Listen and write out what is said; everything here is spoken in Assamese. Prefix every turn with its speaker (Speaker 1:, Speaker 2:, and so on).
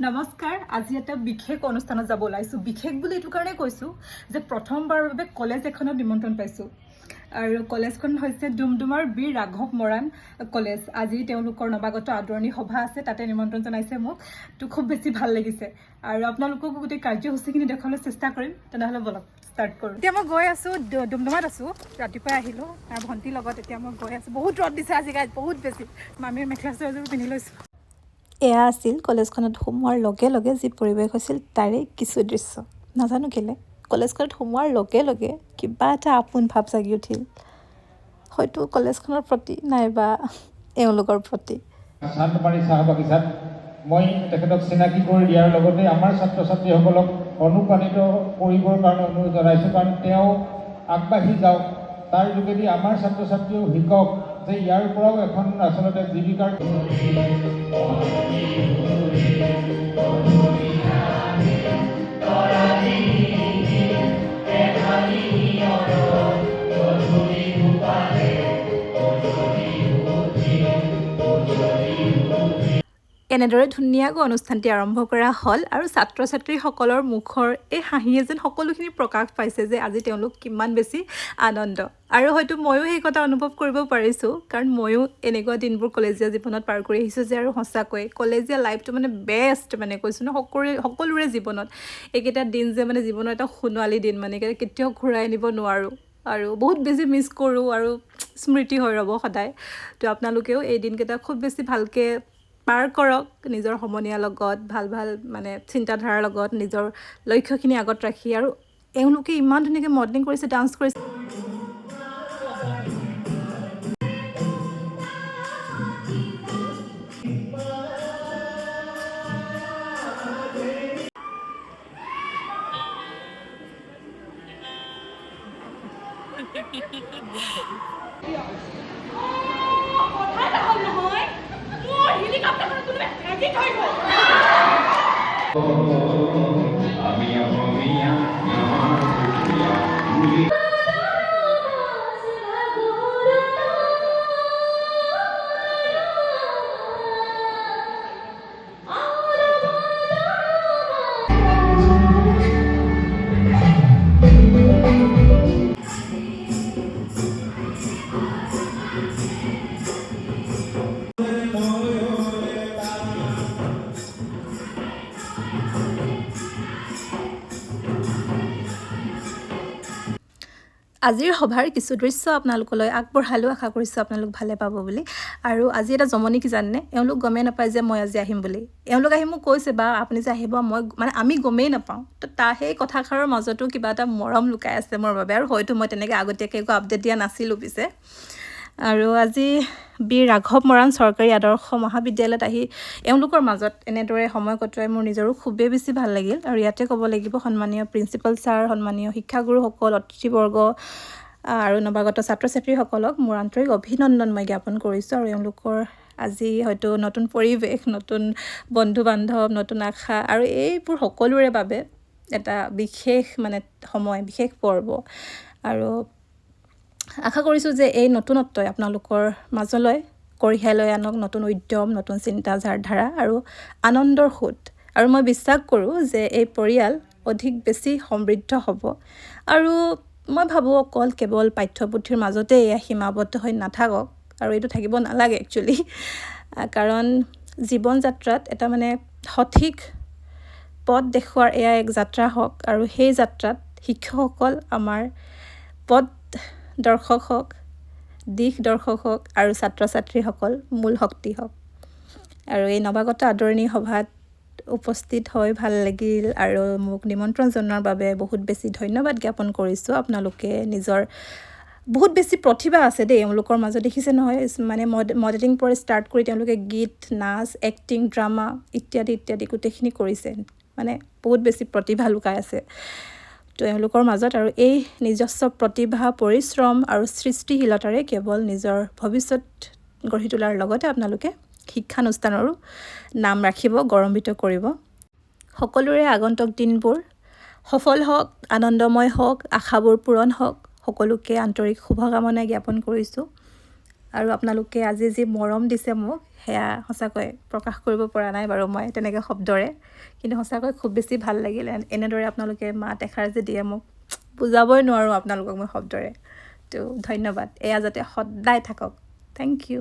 Speaker 1: নমস্কাৰ। আজি এটা বিশেষ অনুষ্ঠানত যাব ওলাইছোঁ। বিশেষ বুলি এইটো কাৰণে কৈছোঁ যে প্ৰথমবাৰৰ বাবে কলেজ এখনত নিমন্ত্ৰণ পাইছোঁ আৰু কলেজখন হৈছে ডুমডুমাৰ বীৰ ৰাঘৱ মৰাণ কলেজ। আজি তেওঁলোকৰ নৱাগত আদৰণি সভা আছে, তাতে নিমন্ত্ৰণ জনাইছে মোক। তো খুব বেছি ভাল লাগিছে আৰু আপোনালোককো গোটেই কাৰ্যসূচীখিনি দেখুৱাবলৈ চেষ্টা কৰিম। তেনেহ'লে ব'লক, ষ্টাৰ্ট কৰোঁ। এতিয়া মই গৈ আছোঁ, ডুমডুমাত আছোঁ। ৰাতিপুৱাই আহিলোঁ আৰু ভণ্টিৰ লগত এতিয়া মই গৈ আছোঁ। বহুত ৰ'দ দিছে আজি গাইজ, বহুত বেছি। মামীৰ মেখেলা চাদৰ পিন্ধি লৈছোঁ।
Speaker 2: এয়া আছিল কলেজখনত সোমোৱাৰ লগে লগে যি পৰিৱেশ হৈছিল, তাৰে কিছু দৃশ্য। নাজানো কেলৈ, কলেজখনত সোমোৱাৰ লগে লগে কিবা এটা আপোন ভাৱ জাগি উঠিল, হয়তো কলেজখনৰ প্ৰতি নাইবা এওঁলোকৰ প্ৰতি।
Speaker 3: চান্দমাৰী চাহ বাগিচাত মই তেখেতক চিনাকি কৰি দিয়াৰ লগতে আমাৰ ছাত্ৰ ছাত্ৰীসকলক অনুপ্ৰাণিত কৰিবৰ কাৰণে অনুৰোধ জনাইছোঁ। কাৰণ তেওঁ আগবাঢ়ি যাওক, তাৰ যোগেদি আমাৰ ছাত্ৰ ছাত্ৰীয়েও শিকক যে ইয়াৰ পৰাও এখন আচলতে জীৱিকাৰ
Speaker 2: এনেদৰে ধুনীয়াকৈ অনুষ্ঠানটি আৰম্ভ কৰা হ'ল আৰু ছাত্ৰ ছাত্ৰীসকলৰ মুখৰ এই হাঁহিয়ে যেন সকলোখিনি প্ৰকাশ পাইছে যে আজি তেওঁলোক কিমান বেছি আনন্দ। আৰু হয়তো ময়ো সেই কথা অনুভৱ কৰিব পাৰিছোঁ, কাৰণ ময়ো এনেকুৱা দিনবোৰ কলেজীয়া জীৱনত পাৰ কৰি আহিছোঁ যে আৰু সঁচাকৈ কলেজীয়া লাইফটো মানে বেষ্ট, মানে কৈছোঁ ন, সকলোৰে জীৱনত এইকেইটা দিন যে মানে জীৱনৰ এটা সোণোৱালী দিন, মানে এইকেইটা কেতিয়াও ঘূৰাই আনিব নোৱাৰোঁ আৰু বহুত বেছি মিছ কৰোঁ আৰু স্মৃতি হৈ ৰ'ব সদায়। তো আপোনালোকেও এই দিনকেইটা খুব বেছি ভালকৈ পাৰ কৰক, নিজৰ সমনীয়াৰ লগত, ভাল ভাল মানে চিন্তাধাৰাৰ লগত, নিজৰ লক্ষ্যখিনি আগত ৰাখি। আৰু এওঁলোকে ইমান ধুনীয়াকৈ মডেলিং কৰিছে, ডান্স কৰিছে।
Speaker 1: কথা এটা হ'ল নহয়, মোৰ হেলিকপ্টাৰখনত কোনোবাই হাগি থৈ গ'ল।
Speaker 3: আমি অসমীয়া, আমাৰ সুকীয়া বুলি।
Speaker 2: আজিৰ সভাৰ কিছু দৃশ্য আপোনালোকলৈ আগবঢ়ালোঁ। আশা কৰিছোঁ আপোনালোক ভালে পাব বুলি। আৰু আজি এটা জমনি কি জানেনে? এওঁলোক গমেই নাপায় যে মই আজি আহিম বুলি। এওঁলোক আহি মোক কৈছে, "বা, আপুনি যে আহিব, মই মানে আমি গমেই নাপাওঁ।" তো সেই কথাষাৰৰ মাজতো কিবা এটা মৰম লুকাই আছে মোৰ বাবে। আৰু হয়তো মই তেনেকৈ আগতীয়াকৈ একো আপডেট দিয়া নাছিলোঁ পিছে। আৰু আজি বীৰ ৰাঘৱ মৰাণ চৰকাৰী আদৰ্শ মহাবিদ্যালয়ত আহি এওঁলোকৰ মাজত এনেদৰে সময় কটোৱাই মোৰ নিজৰো খুবেই বেছি ভাল লাগিল। আৰু ইয়াতে ক'ব লাগিব, সন্মানীয় প্ৰিন্সিপাল ছাৰ, সন্মানীয় শিক্ষাগুৰুসকল, অতিথিবৰ্গ আৰু নৱাগত ছাত্ৰ ছাত্ৰীসকলক মোৰ আন্তৰিক অভিনন্দন মই জ্ঞাপন কৰিছোঁ। আৰু এওঁলোকৰ আজি হয়তো নতুন পৰিৱেশ, নতুন বন্ধু বান্ধৱ, নতুন আশা আৰু এইবোৰ সকলোৰে বাবে এটা বিশেষ মানে সময়, বিশেষ পৰ্ব। আৰু আশা কৰিছোঁ যে এই নতুনত্বই আপোনালোকৰ মাজলৈ কঢ়িয়াই লৈ আনক নতুন উদ্যম, নতুন চিন্তাধাৰা আৰু আনন্দৰ সোঁত। আৰু মই বিশ্বাস কৰোঁ যে এই পৰিয়াল অধিক বেছি সমৃদ্ধ হ'ব। আৰু মই ভাবোঁ, অকল কেৱল পাঠ্যপুথিৰ মাজতে এয়া সীমাবদ্ধ হৈ নাথাকক আৰু এইটো থাকিব নালাগে একচুৱেলি, কাৰণ জীৱন যাত্ৰাত এটা মানে সঠিক পথ দেখুওৱাৰ এয়া এক যাত্ৰা হওক আৰু সেই যাত্ৰাত শিক্ষকসকল আমাৰ পথ দৰ্শক হওক, দিশ দৰ্শক হওক আৰু ছাত্ৰ ছাত্ৰীসকল মূল শক্তি হওক। আৰু এই নৱাগত আদৰণি সভাত উপস্থিত হৈ ভাল লাগিল আৰু মোক নিমন্ত্ৰণ জনোৱাৰ বাবে বহুত বেছি ধন্যবাদ জ্ঞাপন কৰিছোঁ। আপোনালোকে নিজৰ বহুত বেছি প্ৰতিভা আছে দেই এওঁলোকৰ মাজত, দেখিছে নহয়, মানে মডেলিং পৰা ষ্টাৰ্ট কৰি তেওঁলোকে গীত, নাচ, এক্টিং, ড্ৰামা ইত্যাদি ইত্যাদি গোটেইখিনি কৰিছে। মানে বহুত বেছি প্ৰতিভা লুকাই আছে তো এওঁলোকৰ মাজত। আৰু এই নিজস্ব প্ৰতিভা, পৰিশ্ৰম আৰু সৃষ্টিশীলতাৰে কেৱল নিজৰ ভৱিষ্যত গঢ়ি তোলাৰ লগতে আপোনালোকে শিক্ষানুষ্ঠানৰো নাম ৰাখিব, গৌৰৱান্বিত কৰিব। সকলোৰে আগন্তুক দিনবোৰ সফল হওক, আনন্দময় হওক, আশাবোৰ পূৰণ হওক, সকলোকে আন্তৰিক শুভকামনা জ্ঞাপন কৰিছোঁ। আৰু আপোনালোকে আজি যি মৰম দিছে মোক, সেয়া সঁচাকৈ প্ৰকাশ কৰিব পৰা নাই বাৰু মই তেনেকৈ শব্দৰে, কিন্তু সঁচাকৈ খুব বেছি ভাল লাগিল। এনেদৰে আপোনালোকে মাত এষাৰ যে দিয়ে মোক, বুজাবই নোৱাৰোঁ আপোনালোকক মই শব্দৰে। তো ধন্যবাদ, এয়া যাতে সদায় থাকক। Thank you.